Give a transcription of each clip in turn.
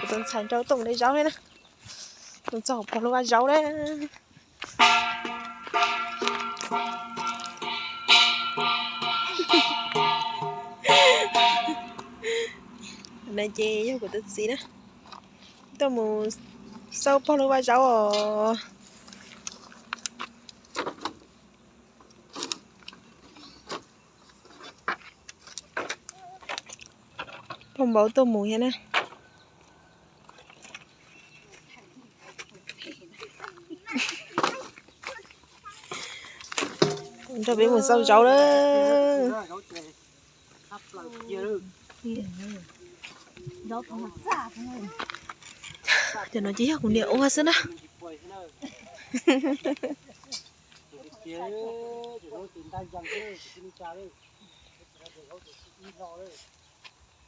Tus ntxhais nrog Tooj de zaub thiab na. Tus txog pog lub vaj zaub na. No ces yog kuv tus txiv na. Tuaj mus xauj pog lub vaj zaub os. Pog npau tuaj mus thiab na. Nrog peb mus xauj zaub lawm. Cov no ces yog kuv niam ua xwb na.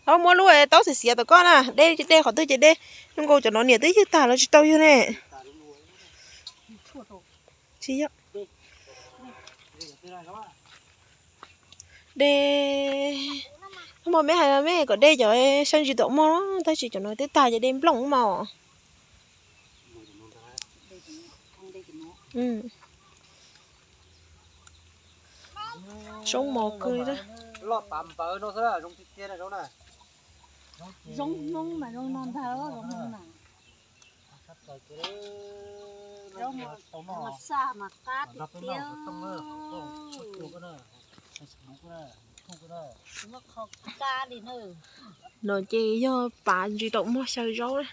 Tau muab lub taub xiav xiav tom koj na, de de qhov twg ces de. Zoo nkaus cov no niam twb ywg tag los tsis tau yug ne. Tsis yog. De, mog, meb hais mej kom de cov sab ntsis tom mog, tab sis cov no twb tag ces de nplooj mog. Zoo mos kawg li. Zoo Hmoob mas zoo no ntag, zoo Hmoob na. Zoo mas xa mas qab tiag tiag. Muaj qhov kab li na. No ces yog pav ntsis tom mog xyaw zaub na,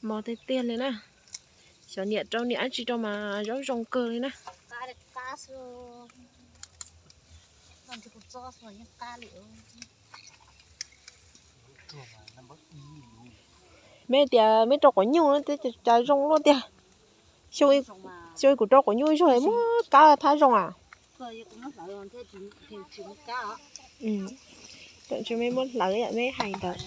mos tiag tiag li na. Xyov niam rau niam dab tsi rau mas zaub zoo kawg li na. Meb tias meb rau quav nyuj no cas zoo luaj tiag. Xyoo kuv rau quav nyuj zog muab kab thab zoo a. Tsis meb muab hlawv yam meb hais ntawd.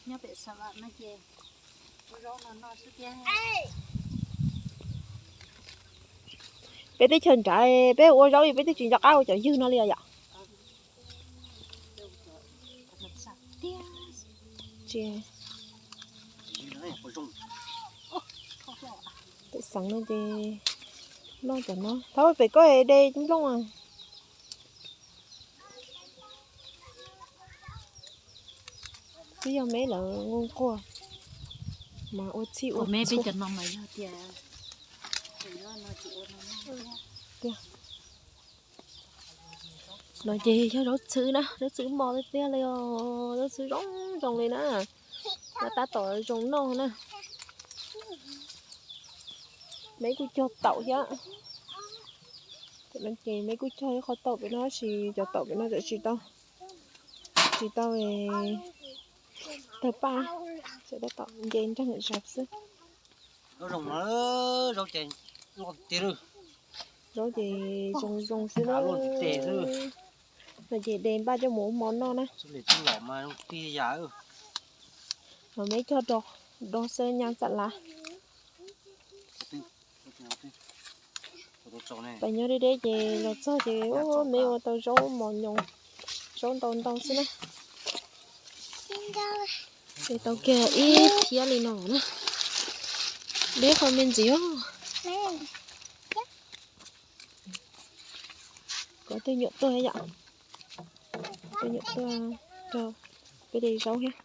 Nyob pem xav vam no ces ua zaub no noj xwb thiab. Peb teb chaws nrad peb ua zaub peb twb tsis nco qab ua cov ywg no li os yom. Pem xeev no ces noj cov no, thaum pem koj de nplooj. Twb yog meb lawv nquag nquag mas ua txhij ua txhua. No ces yog zaub txhwb na, zaub txhwb mos tiag tiag li os, zaub txhwb zoo zoo li na. Mas tab tom zoo noj na. Meb kuj cog taum thiab. Ces meb kuj cog ib qho taum pem no tab sis cov taum pem no tseem tsis tau, tsis tau tawg paj, tseem tab tom nce nreeg zog xwb. Zaub ces zoo zoo xwb na. No ces de npaj coj mus ua hmo noj na. Los meb cog do xwb nyab xam lav. Pais nyob deb deb ces los txog ces meb ua tau zaub mos nyoos, zaub ntau ntau xwb na. De tau kiag ib phiab li no na. Deb qhov me ntxiv. Kom tej nyuam tuaj yom, tej nyuam tuaj rau peb de zaub thiab.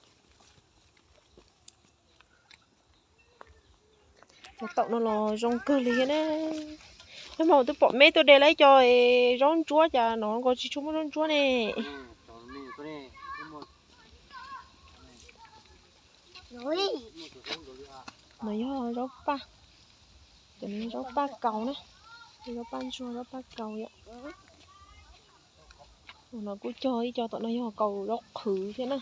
Cov taum no los zoo kawg li thiab na. Nag hmo twb pom meb tuaj de lawm ib co zaub ntsuab cas no nkaus tsis tshua muaj zaub ntsuab ne. No yog zaub paj, cov no zaub paj kaus na, zaub paj ntsuag zaub paj kaus yom. No kuj cog ib co tom no yog kaus zaub qhwv thiab na.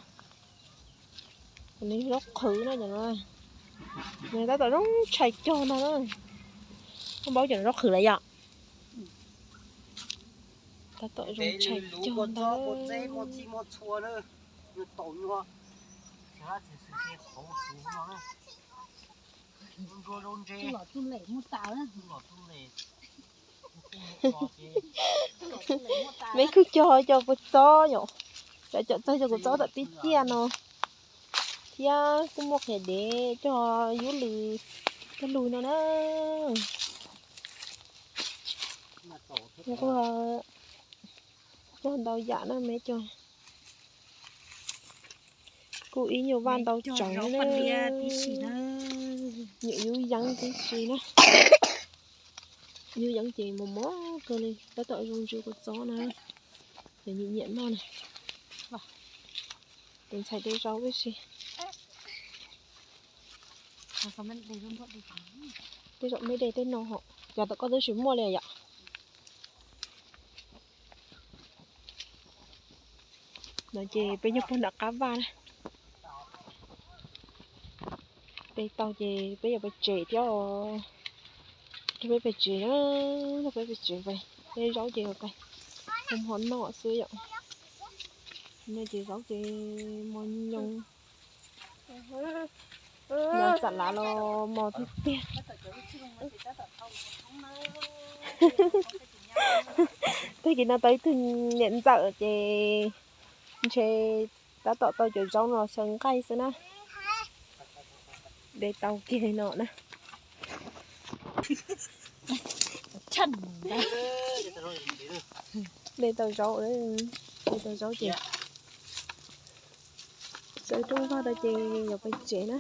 Cov no yog zaub qhwv na, cov no tab tom zoo tshais cog ntag na. Koj npaub cov no zaub qhwv lawm yom? Tab tom zoo tshais cog ntag. Meb kuj cog cov kua txob yom, cov cov txog cov kua txob tom tib ciaj no, thiab kuj muaj qhiav dev cog yub lws cog lug no na. Cog ntau yam na meb cog. Kuj ib nyuag vaj ntau tsaus na. Nyuam yub yeeb tib si na. Yub yeeb ces mos mos kawg li, tab tom zoo ntsis kua txob na. Ces nyiam nyiam noj na. Tus ntxhais de zaub tib si. Tej zaum meb de tej no hos, cov tom koj twb tsis muaj li yom. No ces peb nyob puag nram qab vaj na. De tau ces peb yuav pais tsev thiab os. Rau peb pais tsev na, rau peb pais tsev pais, peb zaub ces pais, ho noj xwb yom. No ces zaub ces mos nyoos, nyoos xam lav los mos tiag tiag. Tag kis no tau ib tug niam ntxawm ces ntshe tab tom tau cov zaub no xyaw nqaij xwb na. De tau kiag no na. De tau zaub, de tau zaub ces txawb rooj vag tau ces yuav pais tsev na.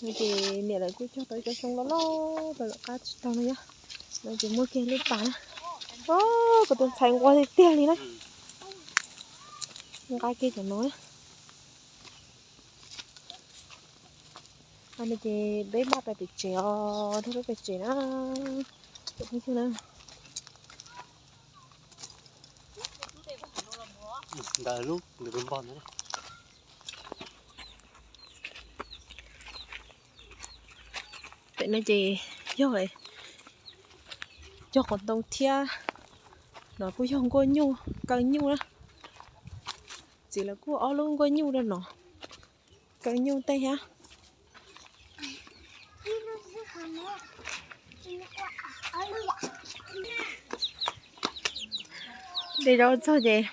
No ces niam lawv kuj cog tau ib co xyoob loj loj rau lawm qab tsis tau no yog. No ces muaj kiag lub pas na. Kuv tus ntxhais nquag tiag tiag li na. Nqa kiag cov no na. No ces peb maj pais pem tsev os, rau peb pem tsev na. Ntawm lub npog ntawd. Pem no ces yog cog qos ntoo thiab, no kuj yog nkuaj nyuj kaw nyuj na. Txiv lawv kuj ob lub nkuaj nyuj rau no kaw nyuj tej thiab. De zaub txog ces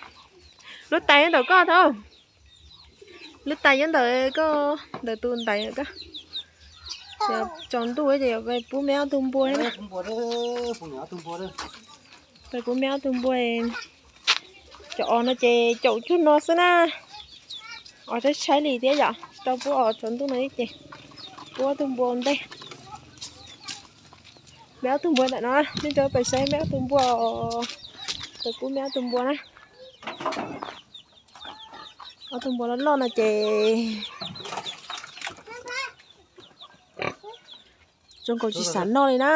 lub tais nyob ntawm koj tau. Lub tais nyob ntawm koj, ntawm tus ntaiv koj. Tsaus ntuj ces pub meb ob tug npua. Pub meb ob tug npua. Cov os no ces caum cuag no xwb na. Os tshaib tshaib li thiab yom, tsis tau pub os tsaus ntuj no ces pub ob tug npua ua ntej. Meb ob tug npua ntawm no, nej rov pem saib meb ob tug npua, peb pub meb ob tug npua na. Ob tug npua loj loj no ces zoo nkaus tsis xav noj li na.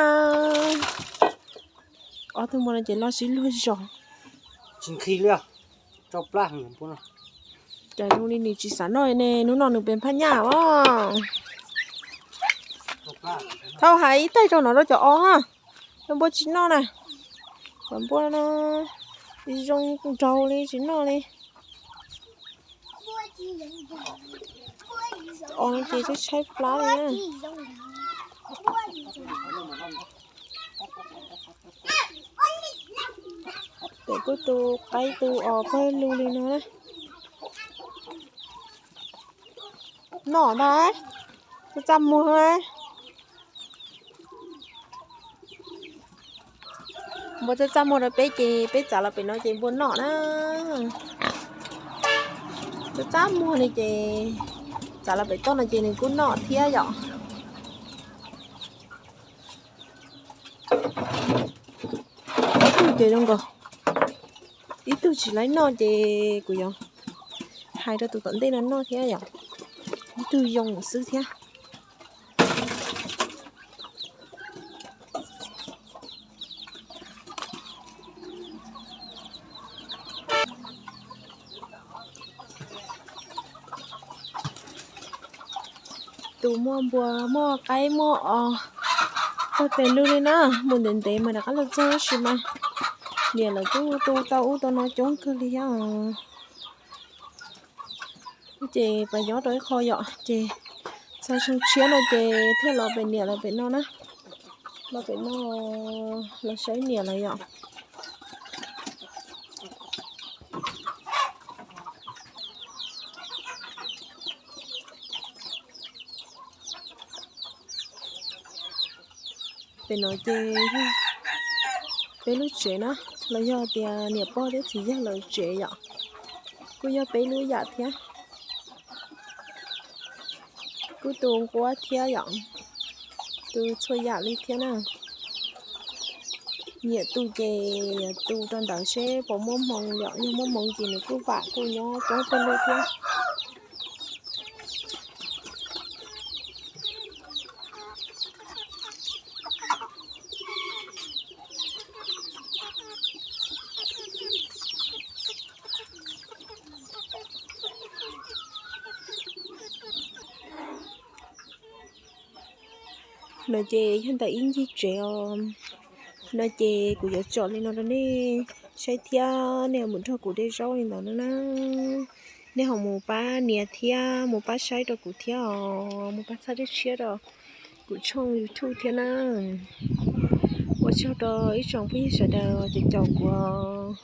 Ob tug npua no ces loj sib luag zog. Tsis nqhis li, rau plab. Cas zoo li nws tsis xav noj ne, hnub no nws pes phaj nyaj os. Thaum hais ib taig rau no rau cov os ha, cov npua tsis noj na. Cov npua no zoo nraug li tsis noj li. Os no ces tshaib tshaib plab li na. Pem kuj tu qaib tu os pawg lug li no na. Noj ntag, txaj txaj muag na. Npua txaj txaj muag rau peb ces peb txav los pem no ces npua noj na. Txaj txaj muag li ces txav los pem toj no ces nws kuj noj thiab yom. Ib tug ces zoo nkaus, ib tug tsis laib noj ces kuv yuav hais rau tus tom ntej no noj thiab yom. Ib tug yoo xwb thiab. Tus muaj npua muaj qaib muaj os tag pes lug li na, mus ntev ntev mas rov qab los txog tab sis mas niam lawv kuj tu tau ub tau no coob kawg li thiab os. Ces pas nyob rau ib qho yom, ces txog xyoo tshiab no ces thiaj los pem niam lawv pem no na. Los pem no los saib niam lawv yom. Pem no ces yog peb lub tsev na, los yog tias niam pog thiab txiv yawg lawv tsev yom. Kuj yog peb lub yam thiab. Kuj tu nquab thiab yom, tu txhua yam li thiab na. Nyiam tu ces tu rau ntawd seb puas muaj hmoo yom, yog muaj hmoo ces nws kuj vam kuj nyob coob pawg lug thiab. No ces yog ntawm ib ncig tsev os. No ces kuv yuav tsom li no rau nej saib thiab nej ho mus nrog kuv de zaub li ntawd no na. Nej ho mus pab nias thiab mus pab saib rau kuv thiab os, mus pab txhawb dej tshiab rau kuv tshooj YouTube thiab na. Ua tsaug rau ib tsoom phooj ywg sawv daws cov caum kuv os.